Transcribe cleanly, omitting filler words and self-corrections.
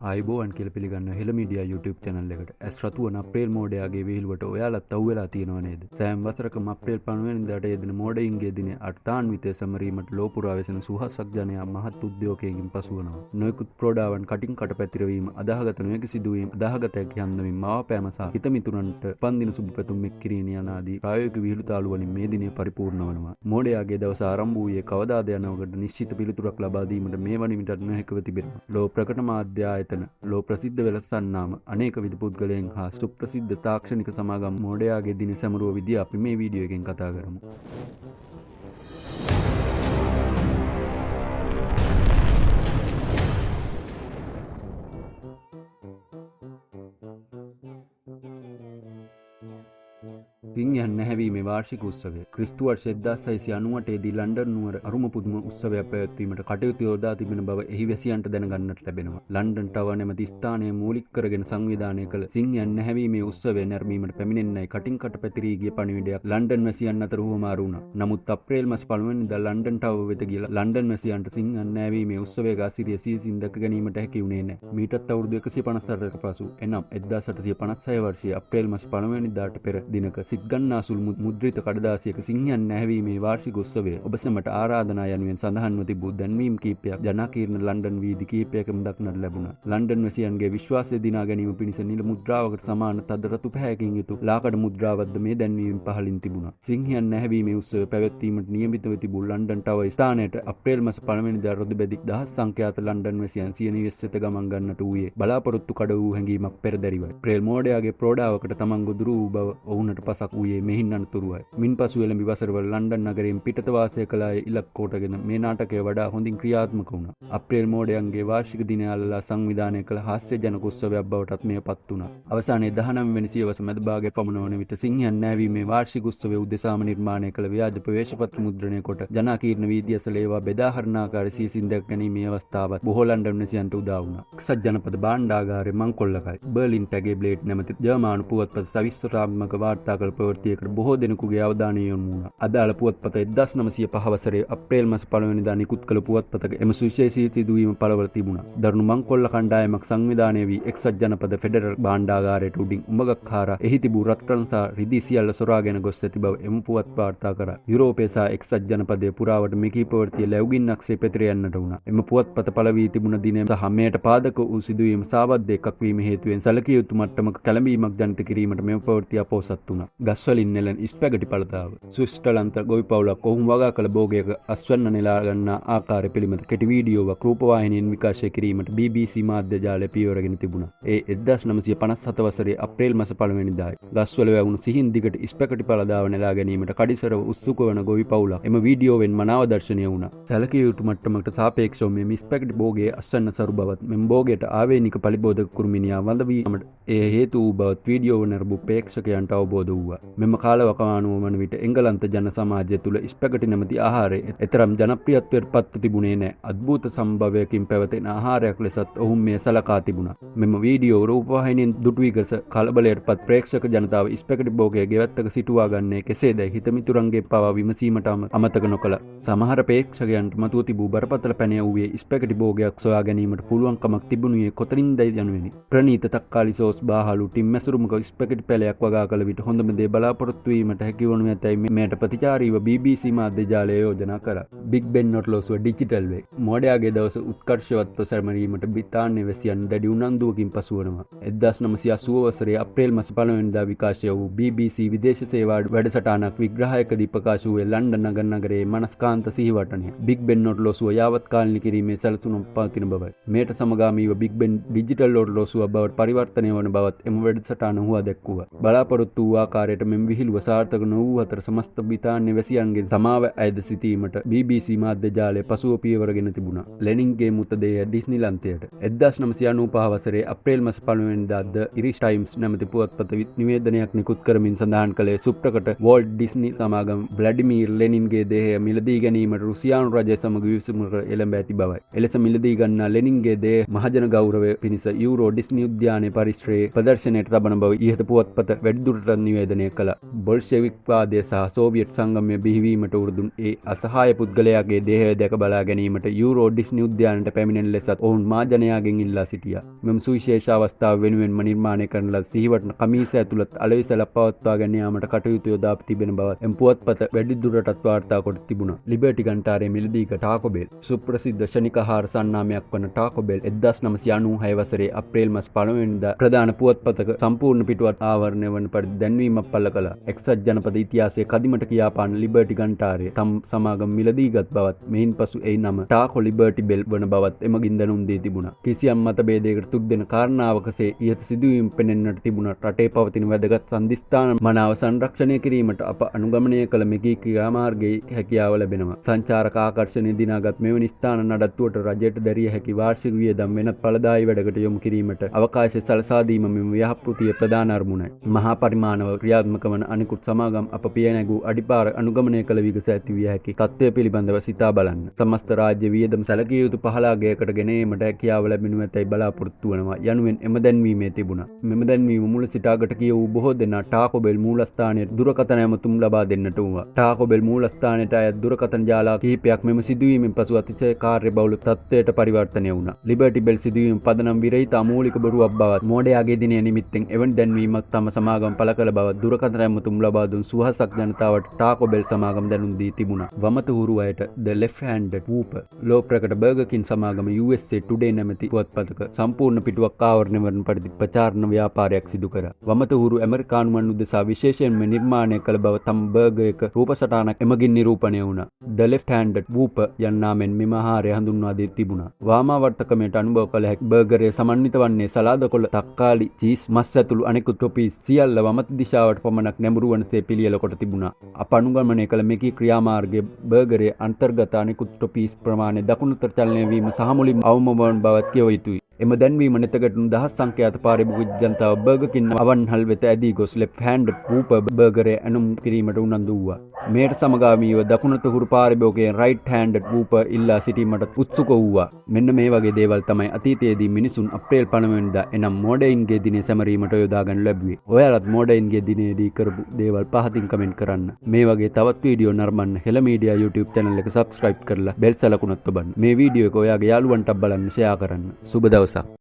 ආයුබෝවන් කියලා පිළිගන්නවා හෙළ මීඩියා YouTube channel එකට. ඇස් රතු වන අප්‍රේල් මෝඩයාගේ විහිළුවට ඔයාලත් අහුවෙලා තියෙනව නේද? සෑම වසරකම අප්‍රේල් 5 වෙනිදාට යෙදෙන මෝඩයින්ගේ දිනය අර්ථාන්විතය සැමරීමට ලෝ පුරා වෙසෙන සුහසක් ජනයා මහත් උද්‍යෝගයකින් පසුවනවා. නොයෙකුත් ප්‍රෝඩාවන් කටින් කට පැතිරවීම, අදාහගත නොහැකි සිදුවීම්, අදාහගත හැකි හන්දමින් මවාපෑම සහ හිතමිතුරන්ට උපන්දින සුබ පැතුම් එක් කිරීම යන ආදී ප්‍රායෝගික විහිළු තාලු වලින් මේ දිනය පරිපූර්ණ වනවා. මෝඩයාගේ දවස ආරම්භ වූයේ කවදාද යනවකට නිශ්චිත පිළිතුරක් ලබා දීමට මේ වන විටත් නොහැකිව තිබෙනවා. ලෝ ප්‍රකට මාධ්‍ය ආයතන, ලෝ ප්‍රසිද්ධ වෙළසන්නාම අනේක විධ පුද්ගලයන් හා සුප්‍රසිද්ධ තාක්ෂණික සමාගම් මෝඩයාගේ දින සැමරුව විදිය අපි මේ වීඩියෝ එකෙන් කතා කරමු. සිංහයන් නැහැවීමේ වාර්ෂික උත්සවය ක්‍රිස්තු වර්ෂ 1698 දී ලන්ඩන් නුවර අරුම පුදුම උත්සවයක් පැවැත්වීමට කටයුතු යොදා තිබෙන බව එහි වැසියන්ට දැනගන්නට ලැබෙනවා. ලන්ඩන් ටවර් නැමැති ස්ථානය මූලික කරගෙන සංවිධානය කළ සිංහයන් නැහැවීමේ උත්සවය නැරඹීමට පැමිණෙන්නයි කටින් කට පැතිරී ගිය පණිවිඩයක් ලන්ඩන් වැසියන් අතර හුවමාරු වුණා. නමුත් අප්‍රේල් මාස 1 වෙනිදා ලන්ඩන් ටවර් වෙත ගිය ලන්ඩන් වැසියන්ට සිංහයන් නැහැවීමේ උත්සවයක අසිරිය සියසින් දැක ගැනීමට හැකි වුණේ නැහැ. මීටත් අවුරුදු 158කට පසු එනම් 1856 වර්ෂයේ අප්‍රේල් මාස 1 වෙනිදාට පෙර දිනක සිත් ගන්නාසුළු මුද්‍රිත කඩදාසියක සිංහයන් නැහැවීමේ වාර්ෂික උත්සවය ඔබ සැමට ආරාධනා යනුවෙන් සඳහන්ව තිබූ දැන්වීම් කීපයක් ජනාකීර්ණ ලන්ඩන් වීදි කීපයකම දක්නට ලැබුණා. ලන්ඩන් වැසියන්ගේ විශ්වාසය දිනා ගැනීම පිණිස නිල මුද්‍රාවකට සමාන තද රතු පැහැයකින් යුතු ලාකඩ මුද්‍රාවක්ද මේ දැන්වීම පහළින් තිබුණා. සිංහයන් නැහැවීමේ උත්සවය පැවැත්වීමට නියමිතව තිබූ ලන්ඩන් ටවර් ස්ථානයට අප්‍රේල් මාස 1 වෙනිදා රොදු බැදි දහස් සංඛ්‍යාත ලන්ඩන් වැසියන් සිය නිවෙස් වෙත ගමන් ගන්නට වූයේ බලාපොරොත්තු කඩ වූ හැඟීමක් පෙරදැරිවයි. අප්‍රේල් මෝඩයාගේ ප්‍රෝඩාවකට තමන් ගොදුරු වූ බව ඔවුන්ට පසක් වූයේ මෙහින් අනතුරුවයි. මින්පසු එළඹි වසරවල ලන්ඩන් නගරයෙන් පිටත වාසය කළ අය ඉලක්ක කොටගෙන මේ නාටකය වඩා හොඳින් ක්‍රියාත්මක වුණා. අප්‍රේල් මෝඩයන්ගේ වාර්ෂික දිනය අල්ලලා සංවිධානය කළ හාස්‍යජනක උත්සවයක් බවටත් මෙය පත් වුණා. අවසානයේ 19 වෙනි සියවස මැද භාගය පමණ වන විට සිංහයන් නැහැවීමේ වාර්ෂික උත්සවය උදෙසාම නිර්මාණය කළ ව්‍යාජ ප්‍රවේශපත්‍ර මුද්‍රණය කොට ජනාකීර්ණ වීදි අසල ඒවා බෙදා හරින ආකාරය සියසින් දැක ගැනීමේ අවස්ථාවත් බොහෝ ලන්ඩන් වැසියන්ට උදා වුණා. එක්සත් ජනපද භාණ්ඩාගාරයේ මංකොල්ලකයි බර්ලින් ටැගේ බ්ලේඩ් නැමැති ජර්මානු පුවත්පත සවිස්තරාත්මක වාර්තා කළ ප්‍රවෘත්තියකට බොහෝ දෙනෙකුගේ අවධානය යොමු වුණා. අදාළ පුවත්පත 1905 වසරේ අප්‍රේල් මාස 1 වෙනිදා නිකුත් කළ පුවත්පතක එම සුවිශේෂී සිදුවීම පළවල තිබුණා. දරුණු මංකොල්ල කණ්ඩායමක් සංවිධානය වී එක්සත් ජනපද ෆෙඩරල් භාණ්ඩාගාරයට උඩින් උඹගක් හාරා එහි තිබූ රත්රන් සහ රිදී සියල්ල සොරාගෙන ගොස් ඇති බව එම පුවත් වාර්තා කරා. යුරෝපය සහ එක්සත් ජනපදය පුරාවට මෙකී ප්‍රවෘත්තිය ලැබුගින්නක්සේ පැතිර යන්නට වුණා. එම පුවත්පත පළ වී තිබුණ දිනය සහ මෙයට පාදක වූ සිදුවීම සාබද්ධ එකක් වීම හේතුවෙන් සැලකිය යුතු මට්ටමක කැළඹීමක් ජනිත කිරීමට මෙම ප්‍රවෘත්තිය අපොහසත් වුණා. ගස්වලින් නෙලන ස්පැගටි පළතාව ස්විස්ටර්ලන්ත ගොවි පවුලක් ඔවුන් වගා කළ භෝගයක අස්වැන්න නෙලා ගන්නා ආකාරය පිළිබඳ කෙටි වීඩියෝවක් රූපවාහිනියෙන් විකාශය කිරීමට BBC මාධ්‍ය ජාලය පියවරගෙන තිබුණා. ඒ 1957 වසරේ අප්‍රේල් මාස 1 වෙනිදායි. ගස්වල වැවුණු සිහින් දිගට ස්පැගටි පළදාව නෙලා ගැනීමට කඩිසරව උත්සුක වන ගොවි පවුලක් එම වීඩියෝවෙන් මනාව දර්ශනය වුණා. සැලකිය යුතු මට්ටමකට සාපේක්ෂව මෙම ස්පැගටි භෝගයේ අස්වැන්න සරු බවත් මෙම භෝගයට ආවේනික පලිබෝධක කුරුමිනියා වඳ වීමට එය හේතු වූ බවත් වීඩියෝව නැරඹූ ප්‍රේක්ෂකයන්ට අවබෝධ වූවා. මෙම කාලවකවානුව වන විට එංගලන්ත ජන සමාජය තුළ ස්පැගටි නැමැති ආහාරය එතරම් ජනප්‍රියත්වයට පත්ව තිබුණේ නෑ. අద్භූත සම්භවයකින් පැවතෙන ආහාරයක් ලෙසත් ඔවුන් මෙය සලකා තිබුණා. මෙම වීඩියෝ රූපවාහිනියෙන් දුටු විගස කලබලයට පත් ප්‍රේක්ෂක ජනතාව ස්පැගටි භෝගය ගෙවත්තක සිටුවා ගන්නේ කෙසේදැයි හිතමිතුරන්ගේ පවා විමසීමට අමතක නොකළ. සමහර ප්‍රේක්ෂකයන්ට මතුව තිබූ බරපතල පැනය වූයේ ස්පැගටි භෝගයක් සොයා ගැනීමට පුළුවන්කමක් තිබුණුයේ කොතනින්දයි යනුවෙනි. ප්‍රණීත තක්කාලි සෝස් බාහලු ටිම් මැසුරුමක ස්පැගටි පැලයක් වගා කළ විට හොඳම දේ බලාපොරොත්තු වීමට හැකිවනු ඇතැයි මෙයට ප්‍රතිචාරීව BBC මාධ්‍ය ජාලය යෝජනා කරා. බිග් බෙන් ඔට්ලෝසුව ඩිජිටල් වේ. මෝඩයාගේ දවස උත්කර්ෂවත්ව සැමරීමට බ්‍රිතාන්‍ය වැසියන් දැඩි උනන්දුවකින් පසුවනවා. 1980 වසරේ අප්‍රේල් මාස 1 වෙනිදා විකාශය වූ BBC විදේශ සේවා වැඩසටහනක් විග්‍රහයකදී ප්‍රකාශ වූයේ ලන්ඩන් නගර නගරයේ මනස්කාන්ත සිහිවටනය. බිග් බෙන් ඔට්ලෝසුව යාවත්කාලින කිරීමේ සැලසුම් පවතින බවයි. මෙයට සමගාමීව බිග් බෙන් ඩිජිටල් ඔට්ලෝසුව බවට පරිවර්තනය වන බවත් එම වැඩසටහන හුවා දැක්වුවා. බලාපොරොත්තු වූ ආකාරයට මෙම විහිළුව සාර්ථක නොවූ අතර සමස්ත බ්‍රිතාන්‍ය වැසියන්ගෙන් සමාව අයද සිටීමට BBC මාධ්‍ය ජාලය පසුව පියවරගෙන තිබුණා. ලෙනින්ගේ මෘතදේහය ඩිස්නිලන්තයට 1995 වසරේ අප්‍රේල් මාස 1 වෙනිදා ද ඉරිෂ් ටයිම්ස් නැමැති පුවත්පත නිවේදනයක් නිකුත් කරමින් සඳහන් කළේ සුප්‍රකට වෝල්ට් ඩිස්නි සමාගම ව්ලාඩිමීර් ලෙනින්ගේ දේහය මිලදී ගැනීමට රුසියානු රජය සමග විමසුමකට එළඹ ඇති බවයි. එලෙස මිලදී ගන්නා ලෙනින්ගේ දේහ මහජන ගෞරවය පිණිස යුරෝ ඩිස්නි උද්‍යානයේ පරිශ්‍රයේ ප්‍රදර්ශනයට තබන බව ඉහත පුවත්පත වැඩිදුරටත් නිවේදනය නිවේදනය කළා. බොල්ෂෙවික් වාදය සහ සෝවියට් සංගමය බිහිවීමට උරදුන් ඒ අසහාය පුද්ගලයාගේ දේහය දැක බලා ගැනීමට යුරෝ ඩිස්නි උද්‍යානයට පැමිණෙන ලෙසත් ඔවුන් මහජනයාගෙන් ඉල්ලා සිටියා. මෙම සුවිශේෂ අවස්ථාව වෙනුවෙන්ම නිර්මාණය කරන ලද සිහිවටන කමීස ඇතුළත් අලෙවිසලක් පවත්වා ගෙන යාමට කටයුතු යොදා තිබෙන බවත් එම පුවත්පත වැඩිදුරටත් වාර්තා කොට තිබුණා. ලිබර්ටි ඝණ්ඨාරයේ මිලදීගත් ටාකෝ බෙල් සුප්‍රසිද්ධ ක්ෂණික ආහාර සන්නාමයක් වන ටාකෝ බෙල් 1996 වසරේ අප්‍රේල් මස 1 වෙනිදා ප්‍රධාන පුවත්පතක සම්පූර්ණ පිටුවක් ආවරණය වන පරිදි දැන්වීමක් පළ කළා. එක්සත් ජනපද ඉතිහාසයේ කදිමට කියාපාන ලිබර්ටි ඝණ්ඨාරය තම සමාගම මිලදීගත් බවත් මෙයින් පසු එහි නම ටාකෝ ලිබර්ටි බෙල් වන බවත් එමගින් දැනුම් දී තිබුණා. කිසියම් මතභේදයකට තුක් දෙන කාරණාවකසේ ඉහත සිදුවීම් පෙනෙන්නට තිබුණා. රටේ පවතින වැදගත් සන්ධිස්ථාන මනාව සංරක්ෂණය කිරීමට අප අනුගමනය කළ මෙකී ක්‍රියාමාර්ගයේ හැකියාව ලැබෙනවා. සංචාරක ආකර්ෂණය දිනාගත් මෙවැනි ස්ථාන නඩත්තුවට රජයට දැරිය හැකි වාර්ෂික වියදම් වෙනත් ඵලදායී වැඩකට යොමු කිරීමට අවකාශය සලසා දීම මෙම ව්‍යාපෘතියේ ප්‍රධාන අරමුණයි. මහා පරිමාණව ක්‍රියාත්මක වන අනිකුත් සමාගම් අප පිය නැගූ අඩිපාර අනුගමනය කළ විගස ඇති විය හැකි තත්ත්වය පිළිබඳව සිතා බලන්න. සමස්ත රාජ්‍ය වියදම සැලකිය යුතු පහළ අගයකට ගෙන ඒමට හැකියාව ලැබෙනු ඇතැයි බලාපොරොත්තු වනවා යනුවෙන් එම දැන්වීමේ තිබුණා. මෙම දැන්වීම මුල සිට අගට කියවූ බොහෝ දෙනා ටාකෝ බෙල් මූලස්ථානයේ දුරකථන ඇමතුම් ලබා දෙන්නට වුණා. ටාකෝ බෙල් මූලස්ථානයට අයත් දුරකථන ජාලා කිහිපයක් මෙම සිදුවීමෙන් පසු අතිශය කාර්යබහුල තත්ත්වයට පරිවර්තනය වුණා. ලිබර්ටි බෙල් සිදුවීම පදනම් විරහිත අමූලික බොරුවක් බවත් මෝඩයාගේ දිනය නිමිත්තෙන් එවැනි දැන්වීමක් තම සමාගම පළ කළ බවත් දුරකථන ඇමතුම් ලබා දුන් සුවහසක් ජනතාවට ටාකෝ බෙල් සමාගම දැනුම් දී තිබුණා. වමත හුරු අයට The Left Handed Whopper ලෝ ප්‍රකට බර්ගර් කින් සමාගම USA Today නැමැති පුවත්පතක සම්පූර්ණ පිටුවක් ආවරණය වන පරිදි ප්‍රචාරණ ව්‍යාපාරයක් සිදු කරා. වමත හුරු ඇමරිකානුවන් උදෙසා විශේෂයෙන්ම නිර්මාණය කළ බව තම බර්ගර් එක රූප සටහනක් එමගින් නිරූපණය වුණා. The Left Handed Whopper යන නාමයෙන් මෙම ආහාරය හඳුන්වා දී තිබුණා. වාමාවර්තකමයට අනුභව කළ හැකි බර්ගරය සමන්විත වන්නේ සලාද කොළ, තක්කාලි, චීස්, මස් ඇතුළු අනෙකුත් ටොපීස් සියල්ල වමත දිශාවට පමණක් නැඹුරු වනසේ පිළියෙල කොට තිබුණා. අප අනුගමනය කළ මෙකී ක්‍රියාමාර්ගයේ බර්ගරයේ අන්තර්ගත අනෙකුත් ටොපීස් ප්‍රමාණය දකුණුතට චලනය වීම සහ මුලින්ම අවම වන බවත් කියව යුතුයි. එම දැන්වීම නෙතගැටුණු දහස් සංඛ්‍යාත පාරිභෝගික ජනතාව බර්ගර් කින් අවන්හල් වෙත ඇදී ගොස් ලෙෆ්ට් හෑන්ඩඩ් වූපර් බර්ගරය ඇණුම් කිරීමට උනන්දු වූවා. මෙයට සමගාමීව දකුණත හුරු පාරිභෝගිකයන් රයිට් හෑන්ඩඩ් වූපර් ඉල්ලා සිටීමට උත්සුක වූවා. මෙන්න මේ වගේ දේවල් තමයි අතීතයේදී මිනිසුන් අප්‍රේල් 5 වෙනිදා එනම් මෝඩයින්ගේ දිනය සැමරීමට යොදා ගනු ලැබුවේ. ඔයාලත් මෝඩයින්ගේ දිනයේදී කරපු දේවල් පහතින් කමෙන්ට් කරන්න. මේ වගේ තවත් වීඩියෝ නරඹන්න හෙළ මීඩියා YouTube channel එක subscribe කරලා බෙල් සලකුණත් ඔබන්න. මේ වීඩියෝ එක ඔයාගේ යාළුවන්ටත් බලන්න ෂෙයා කරන්න. සුබ දවසක්.